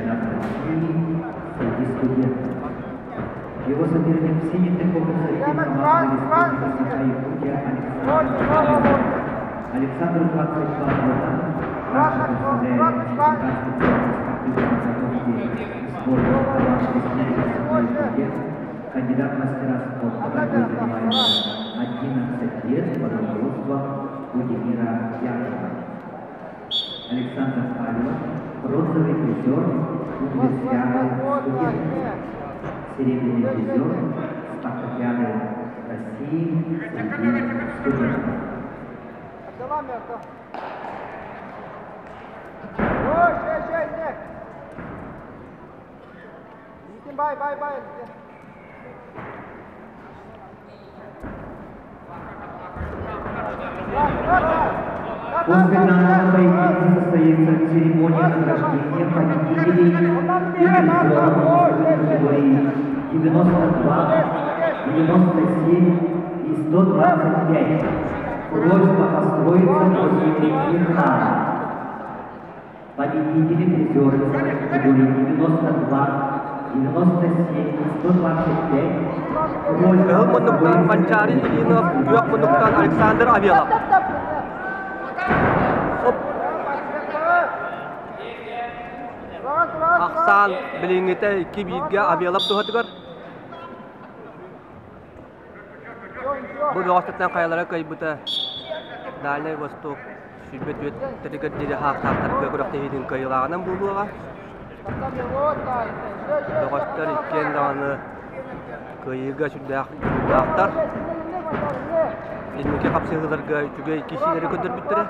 чемпионата России среди студентов. Его соперник в синем трико представитель команды Республики Саха-Якутия Александр Павлов. Александру 22 года, также представляет Республиканский центр спортивной подготовки сборной команды Республики Саха-Якутия, кандидат в мастера спорта, борьбой занимается 11 лет под руководством Владимира Якова. Александр Павлов, бронзовый призер универсиады студентов, серебряный призер спартакиады России среди студентов. После данного поединка состоится церемония награждения победителей и призеров категории 92, 97 и 125. Просьба построиться возле экрана. Победители призеры категории 92, 97 и 125. Кыһыл муннуктан Манчаары Ильинов, күөх муннуктан Александр Авелов. Оп. Ахсаан билиҥҥитэ икки бииргэ Авелов туһатыгар. Бу бөҕөстөртөн хайалара кыайбыта Дальнай Восток 24 тэригэр диэри хаахтаахтарга күрэхтэһиитин кыайыылааҕынан буолуоҕа. Бөҕөстөр иккиэн даҕаны кыайыыга сүрдээх дьулуурдаахтар. Инники хапсыһыыларга үчүгэй киирсиилэри көрдөрбүттэрэ.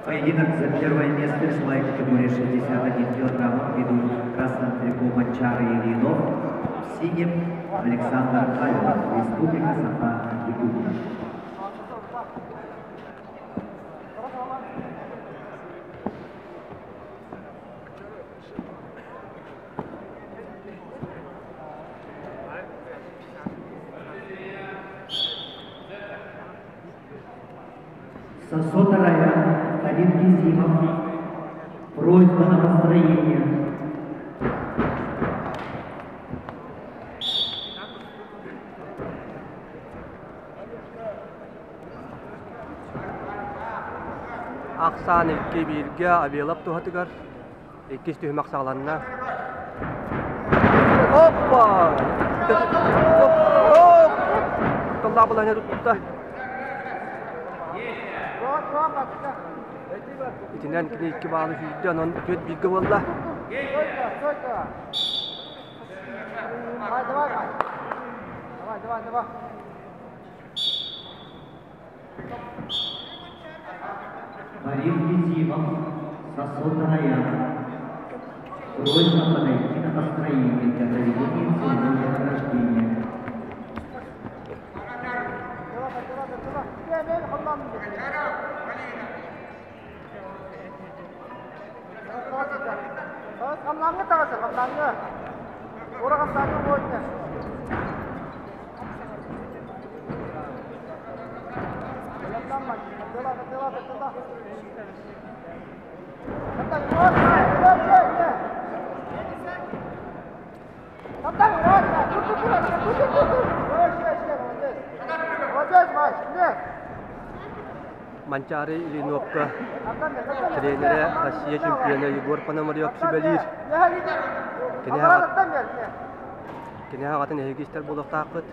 Поединок за первое место весовая категория 61 килограмм ведут в красном трико Манчары Ильинов, в синем Александр Павелов, Республика Саха-Якутия. Сосота Раян, Фарид Кизимов. Просьба на построение. Ахсаан икки бииргэ Авелов туһатыгар иккис түһүмэх саҕаланна. Оппа! Оп! Тыллаах балаһыанньа тутта. Итинэн кини икки баалы сүүйдэ, онон түөрт бииргэ буолла. Фарид Кизимов, Сосота Раян. Просьба подойти на построение для проведения церемонии награждения. Манчаары Ильинопка тренерэ Россия чемпиона Егор Пономарев сүбэлиир. Кини аҕатын эһиги истэр буолуохтааххыт.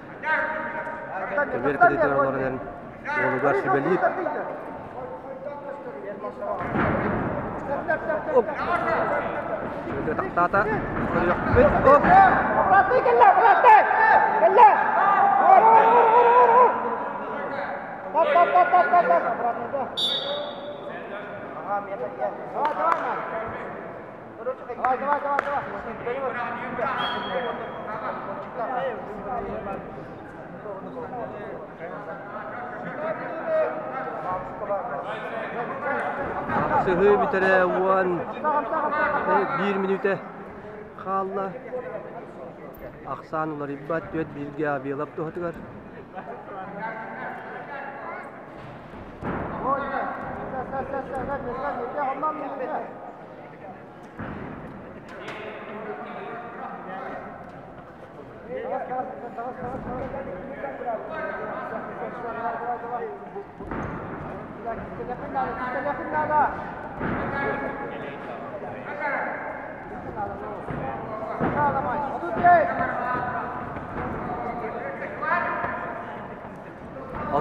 Көбүөр кытыытыгар олорон эрэн уолугар сүбэлиир. Оп. Тахтаата. Көрүөхпүт. Оп. Сыһыы бүтэрэ 11 мүнүүтэ хаалла. Ахсаан уларыйбат түөрт бииргэ Авелов туһатыгар.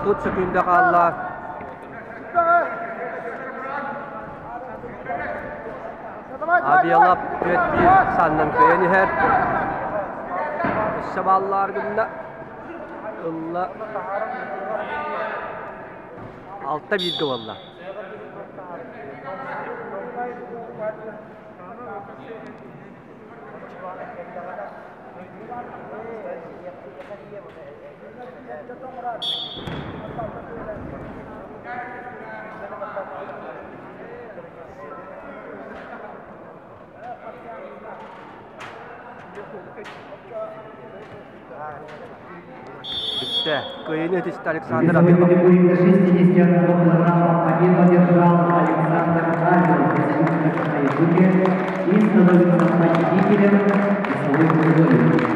30 сөкүүндэ хаалла. Авиалап 4-1 саннан кыайан иһэр. Өссө бааллаар гынна. Ылла. Алта бииргэ буолла. Бүттэ. Кыайыыны үтүстэ Александр Весовой Абилов. категории до 61 килограмма победу одержал Александр Авелов, Республика Саха-Якутия, и становится победителем весовой категории.